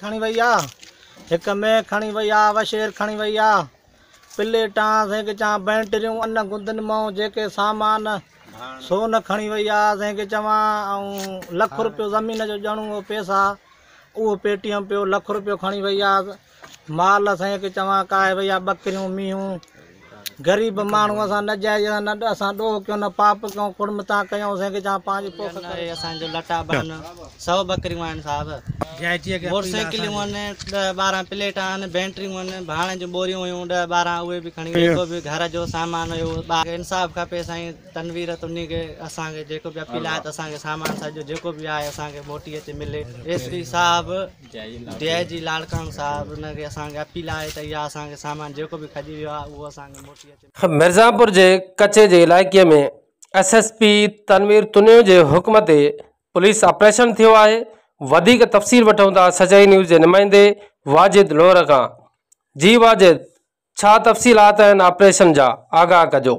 کڻي وئي آ، هڪ مينهن کڻي وئي آ، وشير کڻي وئي آ، پليٽان سين کي چوان بينٽريون ان گندن مئون جيڪي سامان سون کڻي وئي آ سين کي چوان ۽ لک روپيو زمين جو ڄڻو هو پيسا اهو پيٽي م پيو لک روپيو کڻي وئي آ مال سين کي چوان ڪاهي وئي آ ٻڪريون مينهون غريب ماڻهو اسان نجائز نه اسان ڏوهه ڪيون نه پاپ ڪيون ڪڙم تان ڪيون سين کي چوان پنهنجي پوک ڪري اسان جو لٽا ٻن سو ٻڪريون آهن صاحب موٽر سائيڪليون آهن 10 12 پليٽ آهن بينٽريون آهن ڀاڻ جون ٻوريون هيون 10 12 اهي به کڻي جيڪو به گهر جو سامان هيو ٻار کي انصاف کپي سائين تنوير تني کي اسان کي جيڪو به اپيل آهي ته اسان کي سامان سڄو جيڪو به آهي اسان کي موٽي اچي ملي ايس پي صاحب ڊي I جي لاڙڪاڻو صاحب ان کي اسان کي اپيل آهي ته اها اسان کي سامان جيڪو به کڄي ويو آهي اهو اسان کي موٽي اچي. مرزاپور جي ڪچي جي علائقي ۾ S S P Tanveer Tunio جي حڪم تي پوليس آپريشن ٿيو آهي وڌيڪ تفصيل وٺون ٿا سچائي نيوز جي نمائندي واجد لوهر کان جي واجد ڇا تفصيلات آهن آپريشن جا آگاهه ڪجو.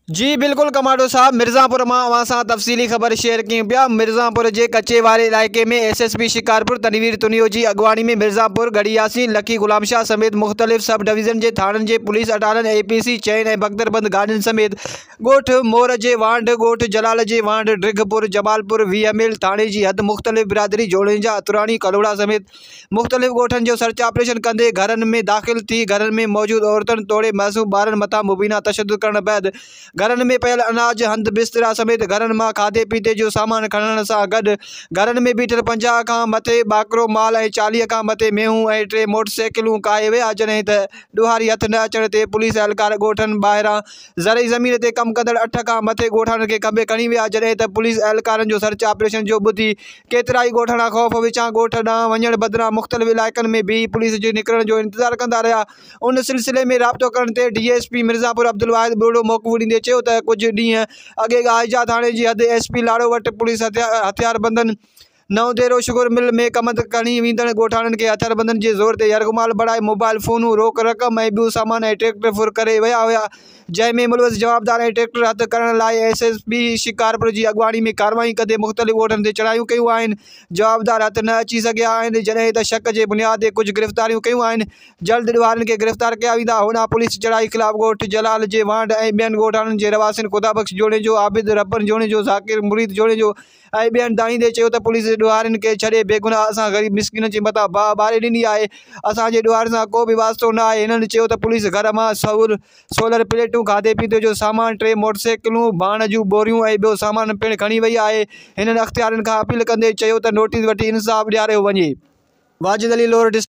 جي بلڪل ڪمانڊو صاحب مرزاپور مان اوهان سان تفصيلي خبر شيئر ڪيون پيا مرزاپور جي ڪچي واري علائقي ۾ S S P Shikarpur Tanveer Tunio جي اڳواڻي ۾ مرزاپور ڳڙهي ياسين لکي غلام شاهه سميت مختلف سب ڊويزن جي ٿاڻن جي پوليس اٽالن اي پي سي چئن ۽ بڪتربند گاڏين سميت ڳوٺ مور جي وانڍ، ڳوٺ جلال جي وانڍ، ڊگهپور، جمالپور، 20 ميل ٿاڻي جي حد مختلف برادري جوڻيجا، اتراڻي، ڪلهوڙا سميت مختلف ڳوٺن جو سرچ آپريشن ڪندي گهرن ۾ داخل ٿي گهرن ۾ موجود عورتن توڙي معصوم ٻارن مٿان مبينا تشدد ڪرڻ بعد گهرن ۾ پيل اناج، هنڌ بسترا سميت گهرن مان کاڌي پيتي جو سامان کڻڻ سان گڏ گهرن ۾ بيٺل 50 کان مٿي ٻاڪرو مال ۽ 40 کان مٿي مينهون ۽ ٽي موٽرسائيڪلون ڪاهي ويا جڏهن ته ڏوهاري هٿ نه اچڻ تي پوليس اهلڪار ڳوٺن ٻاهران زرعي زمين تي ڪم ڪندڙ اٺ کان مٿي ڳوٺاڻن کي کنڀي کڻي ويا جڏهن ته پوليس اهلڪارن جو سرچ آپريشن جو ٻڌي ڪيترائي ڳوٺاڻا خوف وچان ڳوٺ ڏانهن وڃڻ بدران مختلف علائقن ۾ بيهي پوليس جي نڪرڻ جو انتظار ڪندا رهيا ان سلسلي ۾ رابطو ڪرڻ تي D S P Mirzapur Abdul Wahid Buriro موقف ڏيندي چيو ته ڪجهه ڏينهن اڳي ڳاهيجا ٿاڻي جي حد ايس پي لاڙو وٽ پوليس هٿياربندن نئون ديرو شگر مل ۾ ڪمند کڻي ويندڙ ڳوٺاڻن کي هٿياربندن جي زور تي يرغمال بڻائي موبائل فونون، روڪ رقم ۽ ٻيو سامان ۽ ٽريڪٽر ڦر ڪري ويا هيا جنهن ۾ ملوث جوابدار ۽ ٽريڪٽر هٿ ڪرڻ لاء ايس ايس پي شڪارپور جي اڳواڻي ۾ ڪارروايون ڪندي مختلف ڳوٺن تي چڙهايون ڪيون آهن جوابدار هٿ نه اچي سگهيا آهن جڏهن ته شڪ جي بنياد تي ڪجهه گرفتاريون ڪيون آهن جلد ڏوهارين کي گرفتار ڪيا ويندا هوڏانهن پوليس چڙهائي خلاف ڳوٺ جلال جي وانڍ ۽ ٻين ڳوٺاڻن جي رهواسين خدا بخش جوڻيجو، عابد ربن جوڻيجو، ذاڪر مريد جوڻيجو ۽ ٻين دانهيندي چيو ته پوليس ڏوهارين کي ڇڏي بيگناهه اسان غريب مسڪينن جي مٿان باهه ٻاري ڏني آهي اسان جي ڏوهارين سان ڪو به واسطو نه آهي هنن چيو ته پوليس گهر مان سولر پليٽون کاڌي پيتي جو سامان ٽي موٽرسائيڪلون ڀاڻ جون ٻوريون ۽ ٻيو سامان پڻ کڻي وئي آهي هنن اختيارين کان اپيل ڪندي چيو ته نوٽيس وٺي انصاف ڏياريو وڃي واجد علي لوهر ڊسٽرڪٽ.